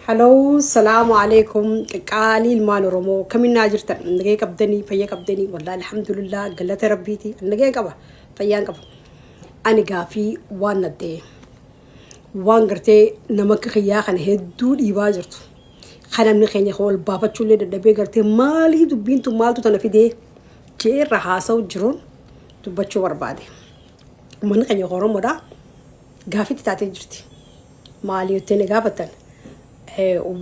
Hello, salaamu alaikum. Qaalii ilmaan Oromoo kaminnaa jirtan? Nagee qabdanii, fayya qabdanii? Wallaahi alhamdulillah, galata rabbiiti. Nageen qaba, fayyaan qaba. Ani gaafii waan naddee waan gartee nama akka kiyyaa kana hedduu dhiibaa jirtu. Kan namni keenya wal baafachuullee dadhabee gartee maalii dubbiin tun maaltu tana fidee jee irra haasa'u jiruun dubbachuu barbaade. Uummanni keenya Oromoodha. Gaafitti taatee jirti. Maali jettee na gaafattan,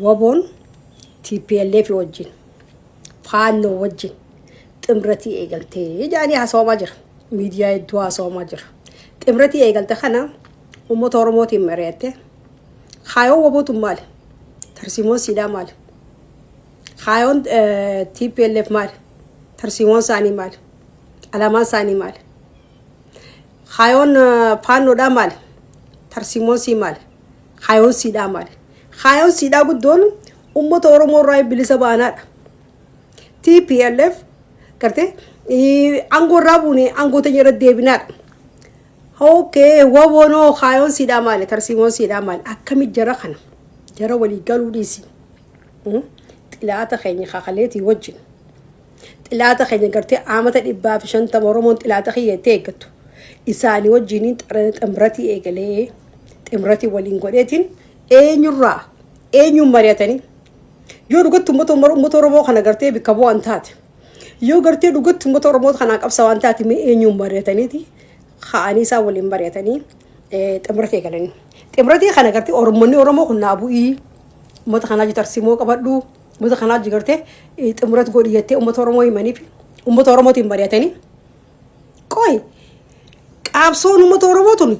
WBOn TPLF wajjin, Faannoo wajjin ximratii eegaltee jedhanii haasawamaa jira. Miidiyaa hedduu haasawamaa jira. Ximratii eegalte kana uummata Oromootiin mari'atte. Kaayoon WBOtun maali? Tarsiimoon siidhaa maali? Kaayoon TPLF maali? Tarsiimoon isaanii maali? Alamaan isaanii maali? Kaayoon Faannoodhaa maali? Tarsiimoon sii maali? Kaayoon siidhaa maali? Kaayoon siidhaa guddoon uummata Oromoo irraa bilisa baanaadha. TPLF gartee aangoo irraa buune, aangoo teenya irra deebinaadha. Okay, WBOnoo kaayoon siidhaa maali? Tarsiimoon siidhaa maali? Akkamitti jara kana jara walii galuu dhiisi? Xilaata keenya kakaleetii wajjin, xilaata keenya gartee aamata 150 Oromoon xilaata kiyya itti eeggattu isaanii wajjiniin ximratii eegalee, ximratii waliin godheetiin eenyurraa eenyuun mari'atanii? Yoo dhugatti uummata Oromoo kana gartee bikka bu'an taate, yoo gartee dhugatti uummata Oromoo kanaa qabsa waan taate, mee eenyuun mari'ataniiti ka'anii isaan waliin mari'atanii ximratii eegalanii? Ximratii kana gartee Oromoonni Oromoo kun naa bu'ii, uummata kanaa tarsiimoo qabadhu, uummata kanaa gartee ximrat godhi jettee uummata Oromoo himaniif uummata Oromootiin mari'atanii? Qoy, qaabsoon uummata Oromoo tun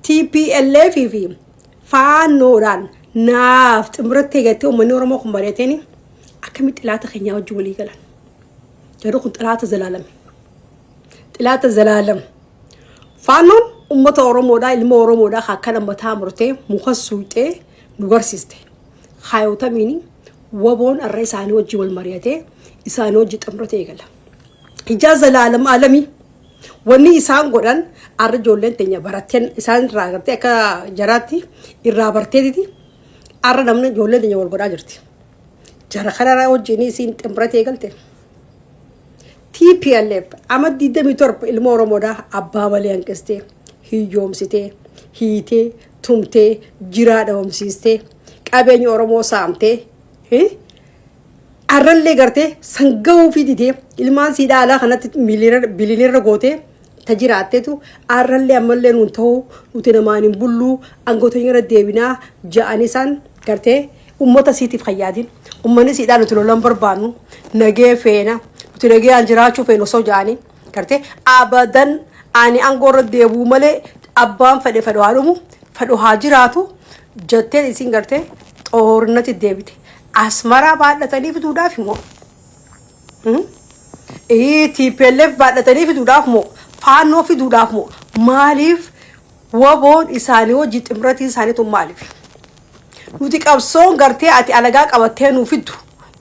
TPLF fi Faannoodhaan naaf ximratti eegattee uummanni Oromoo kun mari'atanii akkamitti xilaata keenyaa wajjin walii galan? Jarri kun xilaata zalaalame. Xilaata zalaalam. Faannoon uummata Oromoodhaa, ilma Oromoodhaa akkana mataa murtee muka suuxee nu garsiiste. Kaayotamiini WBOn irra isaanii wajjin wal mari'atee isaanii wajjin ximrate eegala? Ijaa zalaalam alamii. Wanni isaan godhan arra ijoolleen teenya baratteen isaan irraa agartee akka jaraatti irraa barteetiti arra namni ijoolleen teenya wal godhaa jirti. Jara kanarraa wajjin isiin ximratee galte. TPLF ama 27 ilma Oromoodhaa abbaa malee hanqistee, hiyyoomsitee, hiitee, tumtee, jiraa dhabamsiistee, qabeenya Oromoo saamtee, arrallee gartee sangahuu fi didee ilmaan siidhaa alaa kanatti biliyoonera gootee ta jiraattetu arrallee ammallee nuun ta'uu, nuti namaan hin bulluu, aangoota irra deebinaa ja'an. Isaan gartee ummata siitiif hayyaadin, ummanni siidhaa nuti lolan barbaannu, nagee feena, nuti nagee jiraachuu feenu osoo ja'anii, gartee abadan ani aangoo irra deebuu malee abbaan fedhe fedhu haa dhumu, fedhu haa jiraatu jettee isin gartee xoornatti deebite. Asmaraa baadhatanii fiduudhaaf immoo TPLF baadhatanii fiduudhaaf moo, Faannoo fiduudhaaf moo, maaliif WBOn isaanii hojii ximratiin isaanii tun maaliif? Nuti qabsoon gartee ati alagaa qabattee nuu fiddu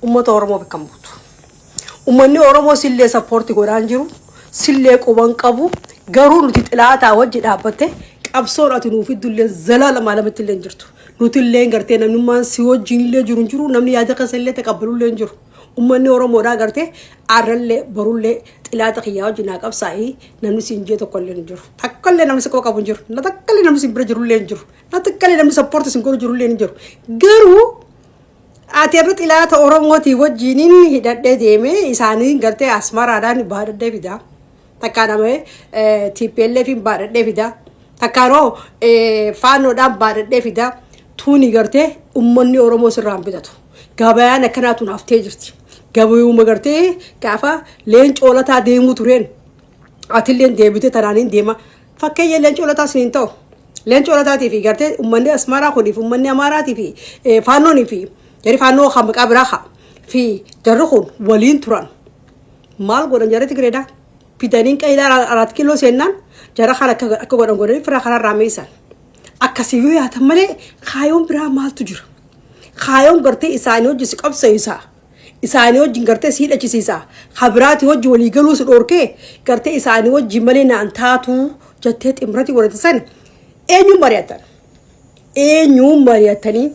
uummata Oromoo bakka hin buutu. Uummanni Oromoo sillee support godhaan jiru, sillee quban qabu. Garuu nuti xilaataa wajji dhaabbatte qabsoon ati nuu fiddu illee zalaalama alamatti illee hin jirtu. Nuti illee gartee namnummaan si wajjin illee jiru hin jiru, namni yaada keessa illee taqabbalu illee hin jiru. Uummanni Oromoodhaa gartee arrallee borullee xilaata kiyyaa wajjin naa qabsaa'ii namni siin jee tokko illee hin jiru. Takka illee namni si quba qabu hin jiru. Na takka illee namni siin bira jiru illee hin jiru. Na takka illee namni support siin godhu jiru illee hin jiru. Garuu ati irra xilaata Oromootii wajjiniin hidhadhee deemee isaanii gartee Asmaraadhaan baadhadhee fidaa. Takkaan amee TPLFin baadhadhee fidaa. Takkaanoo Faannoodhaan baadhadhee fidaa. Tuuni gartee uummanni Oromoo sirraan bitatu. Gabayaan akkanaa tun haftee jirti. Gabayuma gartee gaafa Leencoo Lataa deemuu tureen atilleen deebitee tanaaniin deema. Fakkeenya Leencoo Lataa siniin ta'u. Leencoo Lataatii fi gartee uummanni Asmaraa kunii fi uummanni Amaaraatii fi Faannoonii fi jarri Faannoo kan maqaa biraa haa fi jarri kun waliin turan. Maal godhan jarri Tigireedhaa? Fidaniin qayyilaa 4 kiiloo seennaan jara kana akka godhan godhanii firaa kanarraa meessan. Akkasii yoo yaatan malee kaayoon biraa maaltu jira? Kaayoon gartee isaanii hojii si qabsiisa. Isaanii wajjin gartee si hidhachisiisa. Habiraati hojii walii galuu si dhoorkee gartee isaanii wajjin malee naan taatu jettee ximrati godhate san eenyuun mari'atan? Eenyuun mari'atanii?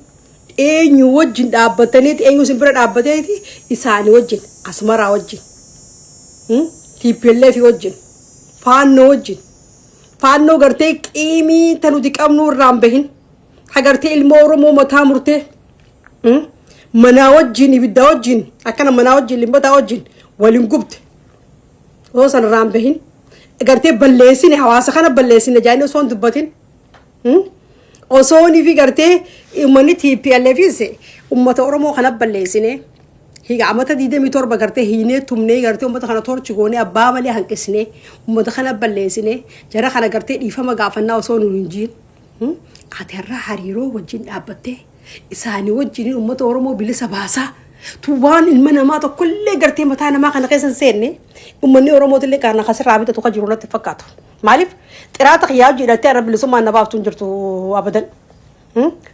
Eenyu wajjin dhaabbataniiti, eenyu isin bira dhaabbateeti isaanii wajjin, Asmaraa wajjin, TPLF wajjin, Faannoo wajjin? Faannoo gartee qiimii ta nuti qabnu irraan bahin, hagartee ilma Oromoo mataa murtee manaa wajjin, ibiddaa wajjin, akkana manaa wajjin, limbataa wajjin waliin gubte, osoo san irraan bahin gartee balleessine, hawaasa kana balleessine jaanii osoo hin dubbatin, osoo fi gartee uummanni TPLFis uummata Oromoo kana balleessine, higa amata 27 gartee hiinee tumnee, gartee uummata kana torchi goonee, abbaa malee hanqisnee, uummata kana balleessine, jara kana gartee dhiifama gaafannaa osoo nuun hin jiin, ati har'a hariiroo wajjin dhaabbattee isaanii wajjin uummata Oromoo bilisa baasaa tu waan ilma namaa tokkollee gartee mataa namaa kana keessa hin seenne. Uummanni Oromootillee kana kasirraa bitatu kan jiru natti fakkaatu. Maaliif xiraata kiyyaa hojii hidhattee har'a bilisummaan na baaftu hin jirtu abadan.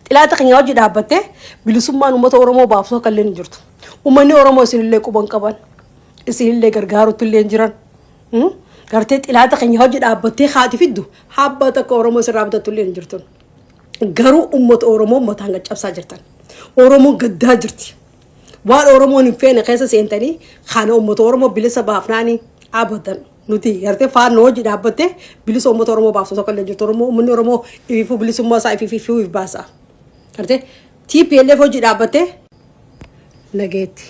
Xilaata kiyyaa hojii dhaabbattee bilisummaan uummata Oromoo baaftu akka illee hin jirtu. Uummanni Oromoo isinillee quban qaban, isinillee gargaarutti illee hin jiran. Gartee xilaata kiyyaa hojii dhaabbattee haati fiddu habba takka Oromoo sirraa bitattu illee hin jirtu. Garuu uummata Oromoo mataan caccabsaa jirtan. Oromoon gaddaa jirti. Waan Oromoon hin feene keessa seentanii kana uummata Oromoo bilisa baafnaanii abadan. Nuti gartee Faannoo hojii dhaabbattee bilisa uummata Oromoo baaftu tokko illee jirtu. Oromoo, uummanni Oromoo ififuu bilisummaa isaa ififuu if baasa. Gartee TPLF hojii dhaabbattee nageetti.